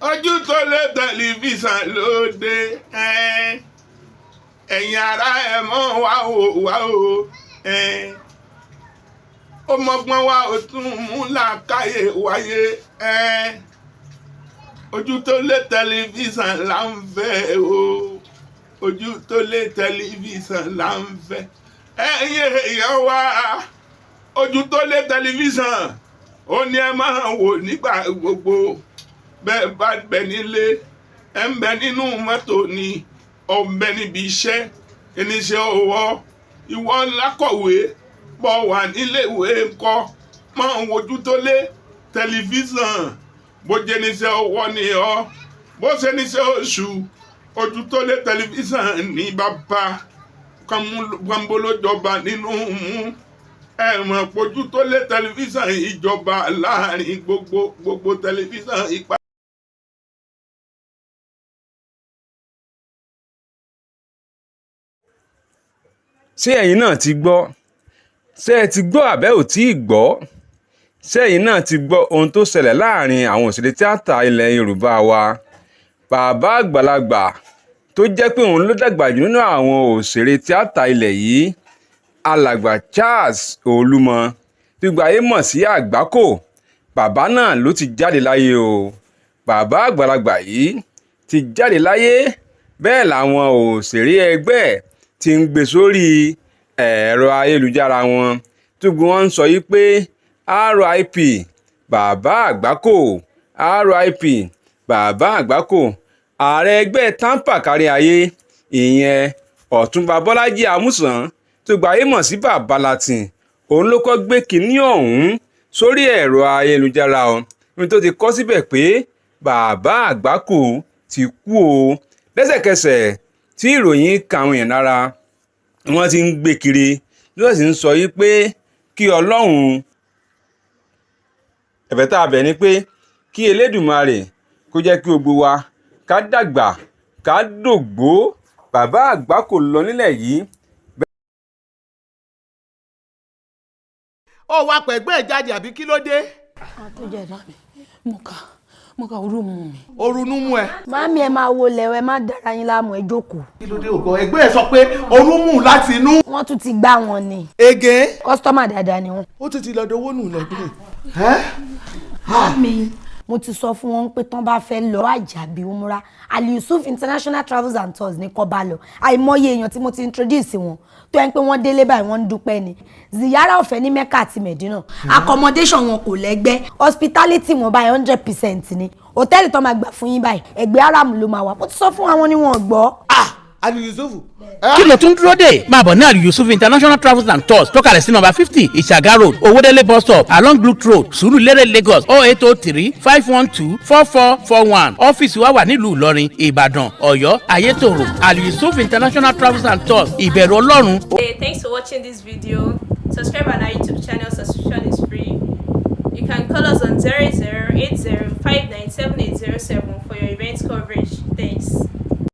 Ojú tó lé tẹlifíṣàn lóde. Ẹ̀yin ará, ẹ̀ mọ́ wá o, wá o. Ó mọ́gbọ́n wá, ó tún mú làákàyè wáyé. Ojú tó lé tẹlifíṣàn là ń fẹ́ o. Ojú tó lé tẹlifíṣàn là ń fẹ́. Ẹ̀yin èèyàn wá, ojú tó lé tẹlifíṣàn ó ní ẹ máa wò nígbà gbogbo. Bẹ́ẹ̀ bá bẹ nílé, ẹ ń bẹ nínú mọ́tò ni, ọ̀ ń bẹ níbi iṣẹ́, oníṣẹ́ ọwọ́, ìwọ lákọ̀wé bọ̀ wà níléèwé ńkọ́, máa ń wojú tó lé tẹlifíṣàn. Bó jẹ́ níṣẹ́ ọwọ́ ni ọ́, bó ṣe níṣẹ́ oṣù, ojú tó lé tẹlifíṣàn ní bàbá kánbólójọba nínú mú. Ẹ mọ̀ pójú tó lé tẹlifíṣàn ìjọba láàrin gbogbo gbogbo tẹlifíṣàn ipa. Ṣé ẹ̀yin náà ti gbọ́? Ṣé ẹ ti gbọ́ àbẹ́ ò tí ì gbọ́? Ṣé ẹ̀yin náà ti gbọ́ ohun tó ṣẹlẹ̀ láàrin àwọn òṣèré tíátà ilẹ̀ Yorùbá wa? Bàbá àgbàlagbà tó jẹ́ pé òun ló dàgbà jù nínú àwọn òṣèré tíátà ilẹ̀ yìí, Alàgbà Charles Olúmọ, tí gbogbo ayé mọ̀ sí Àgbákò, bàbá náà ló ti jáde láyé o. Bàbá àgbàlagbà yìí ti jáde láyé, bẹ́ẹ̀ làwọn òṣèré ẹgbẹ́ ẹ̀ ti ń gbé sórí ẹ̀rọ ayélujára wọn, tí gbogbo wọn ń sọ yìí pé RIP Bàbá Àgbákò, RIP Bàbá Àgbákò. Ààrẹ ẹgbẹ́ TAMPAN kárí ayé, ìyẹn Ọ̀túnba Bọ́lájí Àmúsàn, tó gba ayé mọ̀ sí Bàbá Latin, òun ló kọ́ gbé kinní ọ̀hún sórí ẹ̀rọ ayélujára o, níbi tó ti kọ síbẹ̀ pé Bàbá Àgbákò ti kú o. Lẹ́sẹ̀kẹsẹ̀ tí ìròyìn ka àwọn èèyàn lára, wọ́n ti ń gbé kiri, tí wọ́n sì ń sọ yìí pé kí Ọlọ́run, ẹ̀bẹ̀ tá a bẹ̀ ni pé kí Elédùmarè kó jẹ́ kí gbogbo wa ká dàgbà ká dògbó. Bàbá Àgbákò lọ nílẹ̀ yìí. Ó wá pẹ̀gbẹ́ ẹ̀ jáde, àbí kí ló dé? Àtúnjẹ ìdá mi, mo kà orú mu mi. Orunú mú ẹ. Màámi, ẹ máa wo lẹ̀wọ̀, ẹ má dára yín láàmú, ẹ jókòó. Kí ló dé ògbọ́ ẹgbẹ́ ẹ sọ pé orú mú láti inú. Wọ́n tún ti gbá wọn ni. Ege. Customer dáadáa ni wọ́n. Ó tún ti lọ dowó nù lọ́dún. Màámi, mo ti sọ fún wọn pé tán bá fẹ́ lọ àjàbí umra, Ali Yusuf International Travels and Tours ní kó bá lọ. Àìmọye èèyàn tí mo ti introduce wọn tó yẹn pé wọ́n délé báyìí, wọ́n ń dúpẹ́ ni. Ziyara ọ̀fẹ́ ní Mecca àti Medina, accommodation wọn kò lẹ́gbẹ́, hospitality wọn báyìí 100% ni. Hòtẹ́ẹ̀lì tó máa gbà fún yín báyìí, ẹgbẹ́ Haram ló máa wà. Mo ti sọ fún àwọn ni wọn gbọ́. Ah, Ali Yusuf. Kí ló tún dúró dè? Máa bọ̀ ní Ali Yusuf International Travels and Tours tó kalẹ̀ sí number 50, Ìṣàgá Road, Owódélé bus stop, along Blue Road, Sùúrùlérè, Lagos, 08035124441. Ọ́fíìsì wa wà nílùú Ìlọrin, Ìbàdàn, Ọ̀yọ́, Ayétòrò. Ali Yusuf International Travels and Tours, ìbẹ̀rù Ọlọ́run. Hey, thanks for watching this video. Subscribe on our YouTube channel, subscription is free. You can call us on 0080 for your event coverage. Thanks.